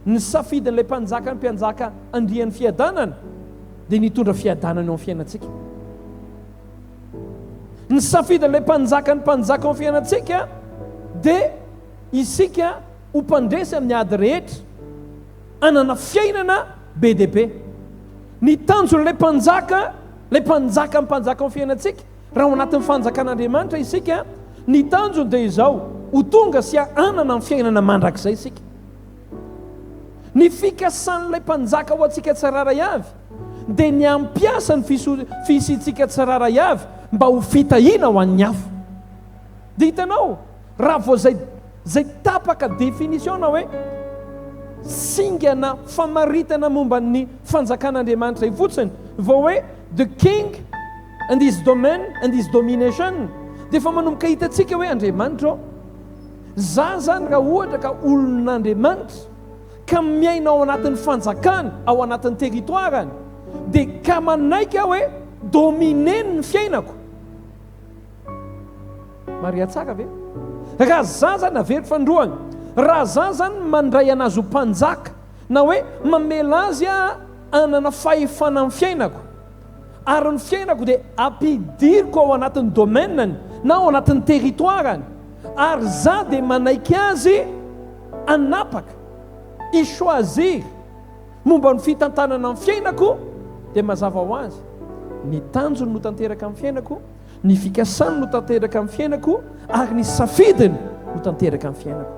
Ny safidin'ilay Mpanjakan'ny mpianjaka Andrian'ny fiadanana dia ny hitondra fiadanana eo amin'ny fiainantsika. Ny safidin'ilay Mpanjakan'ny mpanjaka eo amin'ny fiainantsika dia isika ho mpandresy amin'ny ady rehetra, hanana fiainana be dia be. Ny tanjon'ilay Mpanjaka, ilay Mpanjakan'ny mpanjaka eo amin'ny fiainantsika, Raha ao anatin'ny fanjakan'Andriamanitra isika, ny tanjony dia izao, ho tonga sy hanana ny fiainana mandrakizay isika. Ny fikasan'ilay Mpanjaka ho antsika tsirairay avy dia ny hampiasa ny fisiantsika tsirairay avy mba ho fitahiana ho an'ny hafa. Dia hitanao, raha vao izay izay tapaka définition na hoe singana famaritana momba ny fanjakan'Andriamanitra izay fotsiny vao hoe the king and his domain and his domination dia efa manomboka hitantsika hoe Andriamanitra ô, za zany raha ohatra ka olon'Andriamanitra ka miaina ao anatin'ny fanjakany, ao anatin'ny territoire-ny dia ka manaiky aho hoe dominer-ny ny fiainako. Maria tsara ve? Raha za zany averiko fanindroany, raha za zany mandray anazy ho mpanjaka na hoe mamela azy aho hanana fahefana amin'ny fiainako ary ny fiainako dia ampidiriko ao anatin'ny domaine-ny na ao anatin'ny territoire-ny ary za dia manaiky azy hanapaka, hi-choisir momba ny fitantanana ny fiainako dia mazava ho azy ny tanjony no tanteraka amin'ny fiainako, Ny fikasany no tanteraka amin'ny fiainako ary ny safidiny no tanteraka amin'ny fiainako.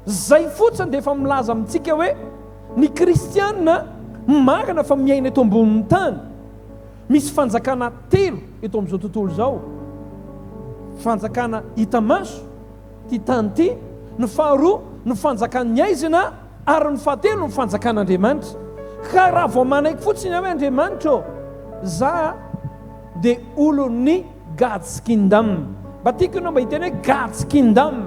Zay fotsiny dia efa milaza amintsika hoe ny kristiana marina fa miaina eto ambonin'ny tany. Misy fanjakana telo eto amin'izao tontolo izao. Fanjakana hita maso, ity tany ity, ny faharoa ny fanjakan'ny aizina ary ny fahatelo ny fanjakan'Andriamanitra. Ka raha vao manaiky fotsiny aho hoe Andriamanitra ô, za dia olon'ny God's Kingdom. Mba tiako ianao mba hiteny hoe God's Kingdom.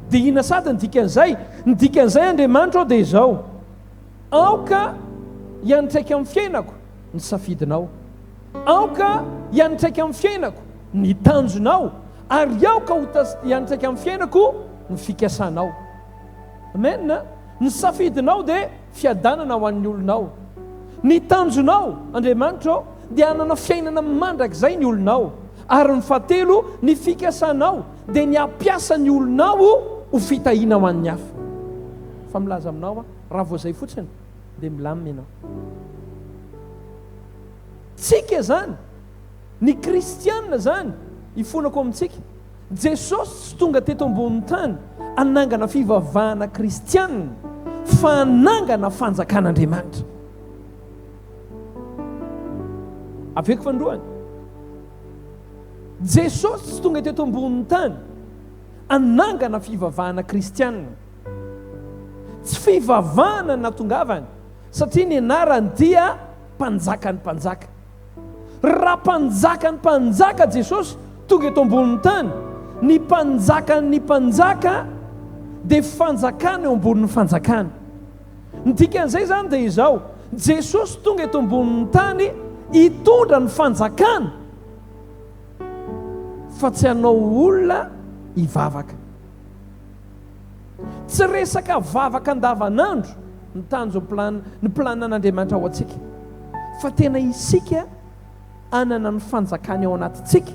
Dia inona sady ny dikan'izay? Ny dikan'izay Andriamanitra ô dia izao, aoka hiantraika amin'ny fiainako ny safidinao. Aoka hiantraika amin'ny fiainako ny tanjonao, ary aoka ho hiantraika amin'ny fiainako ny fikasanao. Amen. Ny safidinao dia fiadanana ho an'ny olonao. Ny tanjonao, Andriamanitra ô, dia hanana fiainana mandrakizay ny olonao. Ary ny fahatelo, ny fikasanao dia ny hampiasa ny olonao ho fitahiana ho an'ny hafa. Fa milaza aminao aho, raha vao izay fotsiny dia milamina ianao. Tsika izany, ny kristiana izany, ifonako amintsika, Jesosy tsy tonga teto ambonin'ny tany hanangana fivavahana kristiana fa hanangana fanjakan'Andriamanitra. Aveko fandroany. Jesosy tsy tonga teto ambonin'ny tany hanangana fivavahana kristiana. Tsy fivavahana no natongavany satria ny anarany dia Mpanjakan'ny mpanjaka. Raha Mpanjakan'ny mpanjaka Jesosy tonga eto ambonin'ny tany, ny Mpanjakan'ny mpanjaka dia fanjakana eo ambonin'ny fanjakana. Ny dikan'izay izany dia izao, Jesosy tonga eto ambonin'ny tany hitondra ny fanjakana fa tsy hanao olona hivavaka. Tsy resaka vavaka andavanandro ny tanjon'ny plan, ny planan'Andriamanitra ho antsika, fa tena isika hanana ny fanjakany ao anatintsika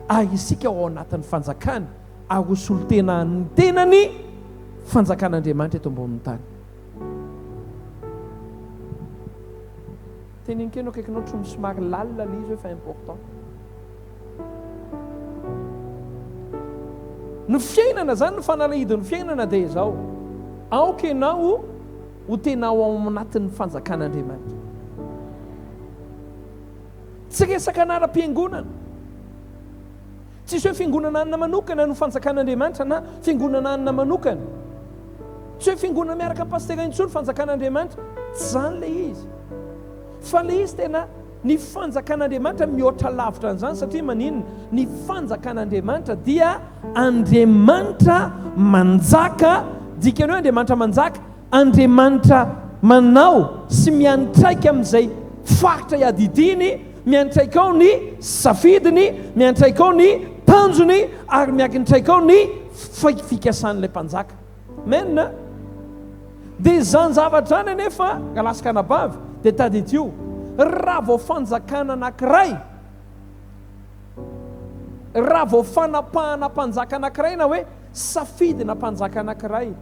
ary isika ao anatin'ny fanjakany ary ho solontenan'ny tenany fanjakan'Andriamanitra eto ambonin'ny tany. Teneno kely eo akaikinao ohatry ny somary lalina ilay izy hoe fa important. Ny fiainana izany, ny fanalahidin'ny fiainana dia izao, aoka ianao ho tena ao anatin'ny fanjakan'Andriamanitra. Tsy resaka anaram-piangonana. Tsisy hoe fiangonana anona manokana no fanjakan'Andriamanitra na fiangonana anona manokana. Tsy hoe fiangonana miaraka amin'ny pasitera intsony fanjakan'Andriamanitra. Tsy izany ilay izy. Fa ilay izy tena Ny fanjakan'Andriamanitra mihoatra lavitra an'izany satria maninona? Ny fanjakan'Andriamanitra dia Andriamanitra manjaka, dikany hoe Andriamanitra manjaka, Andriamanitra manao sy miantraika amin'izay faritra iadidiany, miantraika ao ny safidiny, miantraika ao ny tanjony ary miantraika ao ny fikasan'ilay mpanjaka. Amen. Dia izany zavatra izany anefa, rahalahy sy anabavy, dia tadidio, raha vao fanjakana anankiray, raha vao fanapahana mpanjaka anankiray na hoe safidina mpanjaka anankiray,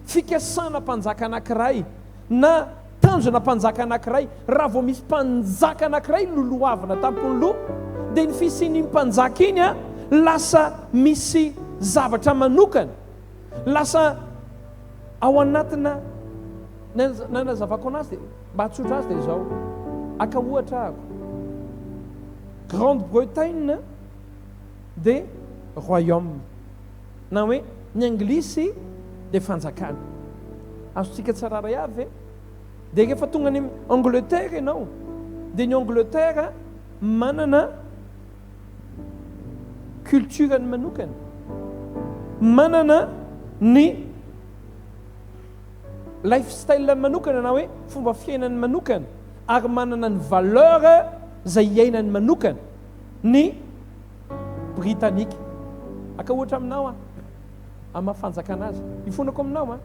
fikasana mpanjaka anankiray, na tanjona mpanjaka anankiray, raha vao misy mpanjaka anankiray lolohavina tampon'ny loha, dia ny fisian'iny mpanjaka iny lasa misy zavatra manokana, lasa ao anatina, ny nanazavako anazy dia mba hahatsotra azy dia izao, haka ohatra ahako, Grande Bretagne dia royaume. Na hoe ny anglisy dia fanjakana. Azontsika tsirairay avy ve? Dia rehefa tonga any Angleterre ianao, dia ny Angleterre manana culture-ny manokana, manana ny lifestyle-ny manokana na hoe fomba fiainany manokana ary manana ny valeur izay iainany manokana ny Britanika. Haka ohatra aminao aho, amin'ny maha fanjakana azy. Ifonako aminao an,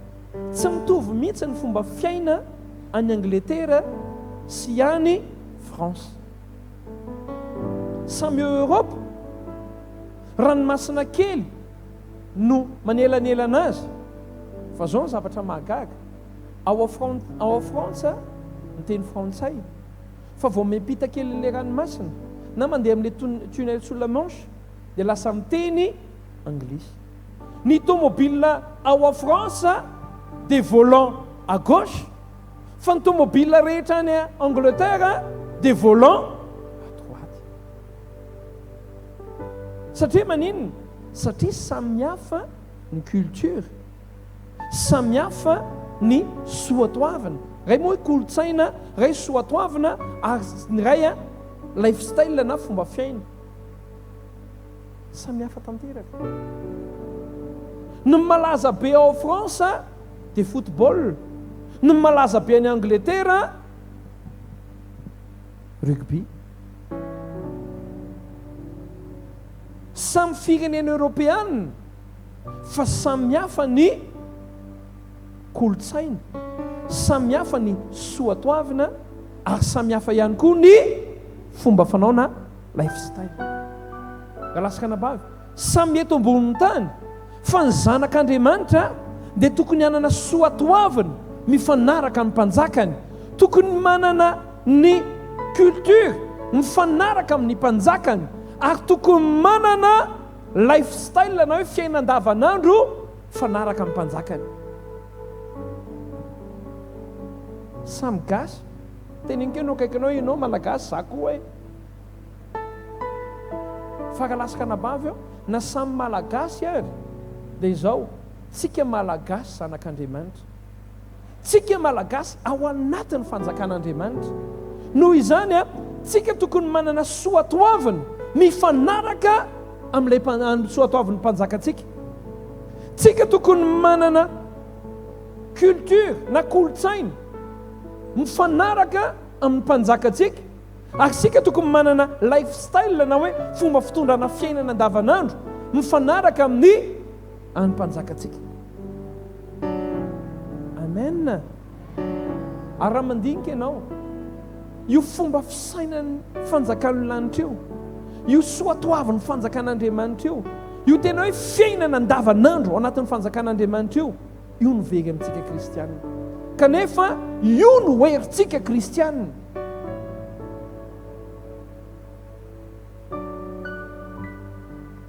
tsy mitovy mihitsy ny fomba fiaina any Angletera sy any France. Samy eo Europe, ranomasina kely no manelanelana azy. Fa zao ny zavatra mahagaga, ao ao Frantsa miteny frantsay. Fa vao miampita kely an'ilay ranomasina na mandeha amin'ilay tunnel sous la Manche dia lasa miteny anglisy. Ny tomobile ao à France dia volant à gauche fa ny tomobile rehetra any Angleterre dia volant à droite. Satria maninona? Satria samihafa ny culture. Samihafa ny soatoavina. Iray moa hoe kolontsaina, iray soatoavina ary ny iray lifestyle na fomba fiaina. Samihafa tanteraka. Ny malaza be ao France dia football. Ny malaza be any Angleterre rugby. Samy firenena eoropeanina. Fa samy hafa ny kolontsaina, samy hafa ny soatoavina ary samy hafa ihany koa ny fomba fanao na lifestyle. Rahalahy sy ranabavy, samy eto ambonin'ny tany fa ny zanak'Andriamanitra dia tokony hanana soatoavina mifanaraka amin'ny mpanjakany, tokony manana ny culture mifanaraka amin'ny mpanjakany ary tokony manana Life style na hoe fiainana andavanandro mifanaraka amin'ny mpanjakany. Samy gasy. Teneno kely no akaikinao ianao malagasy za koa e. Faralahy sy ranabavy ô, na samy malagasy ary dia izao, tsika malagasy zanak'Andriamanitra. Tsika Malagasy ao anatin'ny fanjakan'Andriamanitra. Noho izany, tsika tokony manana soatoavina mifanaraka amin'ilay soatoavin'ny mpanjakantsika. Tsika tokony manana culture na kolontsaina mifanaraka amin'ny mpanjakantsika. Ary isika tokony manana lifestyle na hoe fomba fitondrana fiainana andavanandro mifanaraka amin'ny an'ny mpanjakantsika. Amen. Ary raha mandinika ianao, io fomba fisainan'ny fanjakan'ny lanitra io, io soatoavin'ny fanjakan'Andriamanitra io, io tena hoe fiainana andavanandro ao anatin'ny fanjakan'Andriamanitra io, io no very amintsika kristianina. Kanefa io no herintsika kristianina.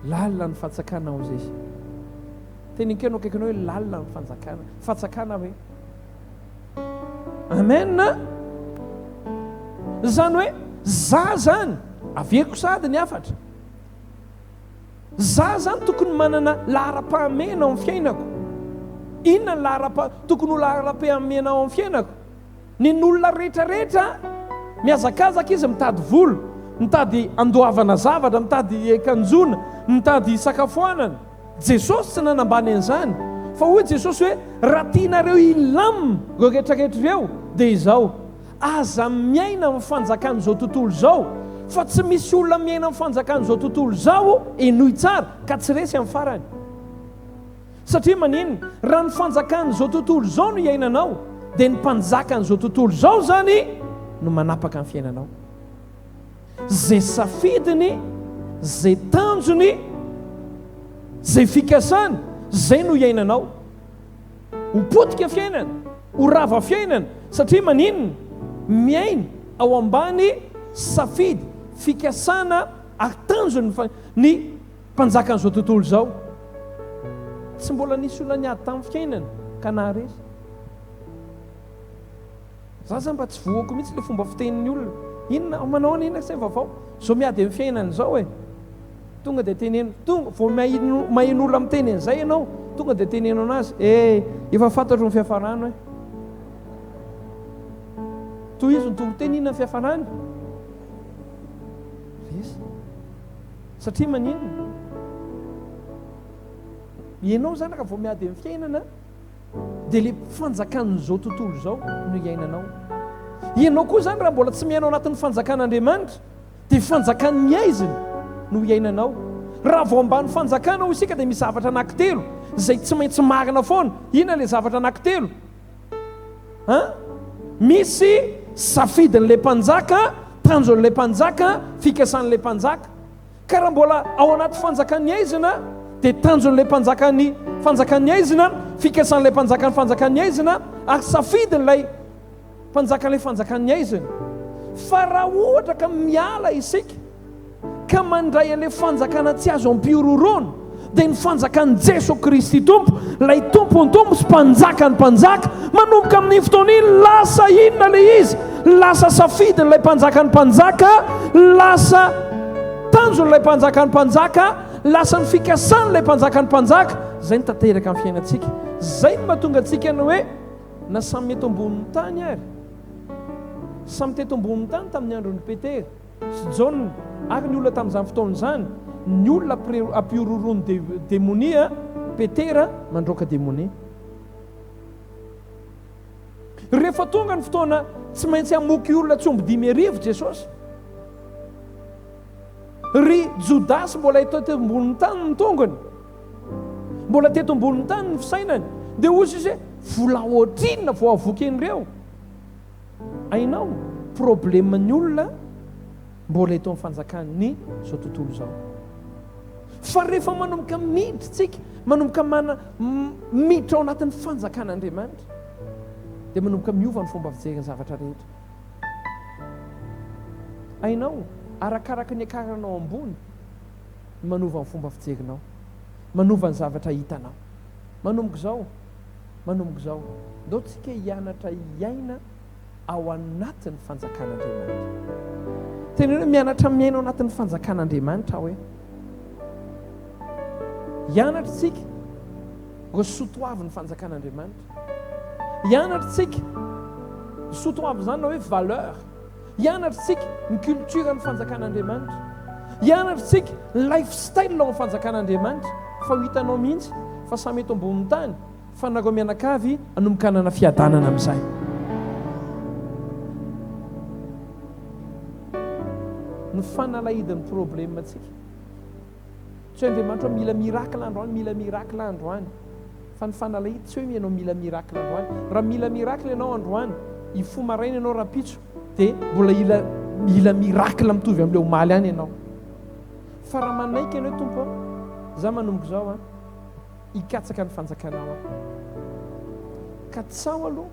Lalina ny fantsakana ao izay. Teneniko eo akaikinao hoe lalina ny fanjakana. Fantsakana hoe. Amen. Izany hoe za zany, averiko sady ny hafatra. Za zany tokony manana laharam-pahamehana ao amin'ny fiainako. Inona ny laharam-pa tokony ho laharam-pahamehana ao amin'ny fiainako? Ny n'olona rehetra rehetra mihazakazaka izy mitady vola, mitady andoavana zavatra, mitady hiakanjoana, mitady hisakafoanana. Jesosy tsy nanambany an'izany fa hoy Jesosy hoe raha tianareo hilamina ireo rehetra rehetra ireo dia izao, aza miaina amin'ny fanjakan'izao tontolo izao fa tsy misy olona miaina amin'ny fanjakan'izao tontolo izao, henoy tsara, ka tsy resy amin'ny farany. Satria maninona? Raha ny fanjakan'izao tontolo izao no iainanao, dia ny mpanjakan'izao tontolo izao izany no manapaka ny fiainanao. Izay safidiny, izay tanjony, izay fikasany, izay no iainanao. Ho potika fiainana, ho rava fiainana, satria maninona? Miaina ao ambany safidy, fikasana ary tanjony ny mpanjakan'izao tontolo izao. Tsy mbola nisy olona niady tamin'ny fiainana ka naharesy. Za zany mba tsy voako mihitsy le fomba fitenin'ny olona. Inona, manao ahoana inona say vaovao? Zao miady amin'ny fiainana izao e. Tonga dia teneno, tonga vao maheno maheno olona miteny an'izay ianao, tonga dia teneno anazy, eh, efa fantatro ny fiafarany hoe. Tohizo ny toriteny inona ny fiafarany? Resy. Satria maninona? Ianao zany raha vao miady amin'ny fiainana dia ilay fanjakan'izao tontolo izao no iainanao. Ianao koa izany raha mbola tsy miaina ao anatin'ny fanjakan'Andriamanitra dia fanjakan'ny aizina no iainanao. Raha vao ambany fanjakana hoy isika dia misy zavatra anankitelo izay tsy maintsy marina foana. Inona ilay zavatra anankitelo? An? Misy safidin'ilay mpanjaka, tanjon'ilay mpanjaka, fikasan'ilay mpanjaka. Ka raha mbola ao anaty fanjakan'ny aizina dia tanjon'ilay mpanjakan'ny fanjakan'ny aizina, fikasan'ilay mpanjakan'ny fanjakan'ny aizina ary safidin'ilay mpanjakan'ilay fanjakan'ny aizina. Fa raha ohatra ka miala isika ka mandray an'ilay fanjakana tsy azo ampihorohoroana, dia ny fanjakan'i Jeso Kristy Tompo, ilay Tompon'ny tompo sy Mpanjakan'ny mpanjaka, manomboka amin'iny fotoana iny, lasa inona ilay izy? Lasa safidin'ilay Mpanjakan'ny mpanjaka, lasa tanjon'ilay Mpanjakan'ny mpanjaka, lasa ny fikasan'ilay Mpanjakan'ny mpanjaka, izay no tanteraka amin'ny fiainantsika. Izay no mahatonga antsika ny hoe na samy eto ambonin'ny tany ary, samy teto ambonin'ny tany tamin'ny andron'i Petera, sy Jaona ary ny olona tamin'izany fotoana izany, ny olona ampihorohoroan'ny demonia, Petera mandroaka demonia. Rehefa tonga ny fotoana tsy maintsy hamoky olona tsy omby 5000 Jesosy. Ry Jodasy mbola eto teto ambonin'ny tany ny tongony. Mbola teto ambonin'ny tany ny fisainany. Dia hoy izy hoe vola ohatrinona vao havoky an'ireo? Hainao, problème ny olona mbola eto amin'ny fanjakan'ny zao tontolo izao. Fa rehefa manomboka miditra tsika, manomboka mana miditra ao anatin'ny fanjakan'Andriamanitra, dia manomboka miova ny fomba fijery ny zavatra rehetra. Hainao, arakaraka ny akaranao ambony, ny manova ny fomba fijerinao, manova ny zavatra hitanao. Manomboka izao, Manomboka izao, ndao tsika hianatra hiaina ao anatin'ny fanjakan'Andriamanitra. Teneno hoe mianatra miaina ao anatin'ny fanjakan'Andriamanitra aho e. Hianatra tsika ireo soa toavin'ny fanjakan'Andriamanitra. Hianatra tsika soa toavina izany na hoe valeur. Hianatra tsika ny culture ny fanjakan'Andriamanitra. Hianatra tsika ny lifestyle ao amin'ny fanjakan'Andriamanitra. Fa ho hitanao mihitsy fa samy eto ambonin'ny tany fa nareo mianakavy hanomboka hanana fiadanana amin'izay. Ny fanalahidin'ny problème tsika. Tsy hoe Andriamanitra hoe mila miracle androany, mila miracle androany. Fa ny fanalahidy tsy hoe ianao mila miracle androany. Raha mila miracle ianao androany, hifoha maraina ianao rahampitso, dia mbola hila mila miracle mitovy amin'ilay omaly ihany ianao. Fa raha manaiky ianao hoe Tompo a, za manomboka izao a, hikatsaka ny fanjakanao aho. Katsaho aloha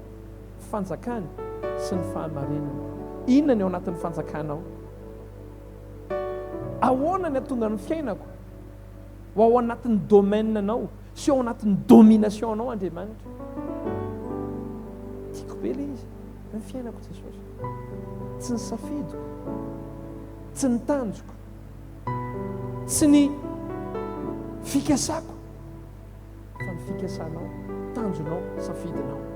fanjakany sy ny fahamarinany. Inona ny ao anatin'ny fanjakanao? Ahoana ny hahatonga ny fiainako ho ao anatin'ny domaine-nao sy ao anatin'ny domination-nao Andriamanitra? Tiako be ilay izy. Ny fiainako Jesosy. Tsy ny safidiko, tsy ny tanjoko, tsy ny fikasako, fa ny fikasanao, tanjonao, safidinao.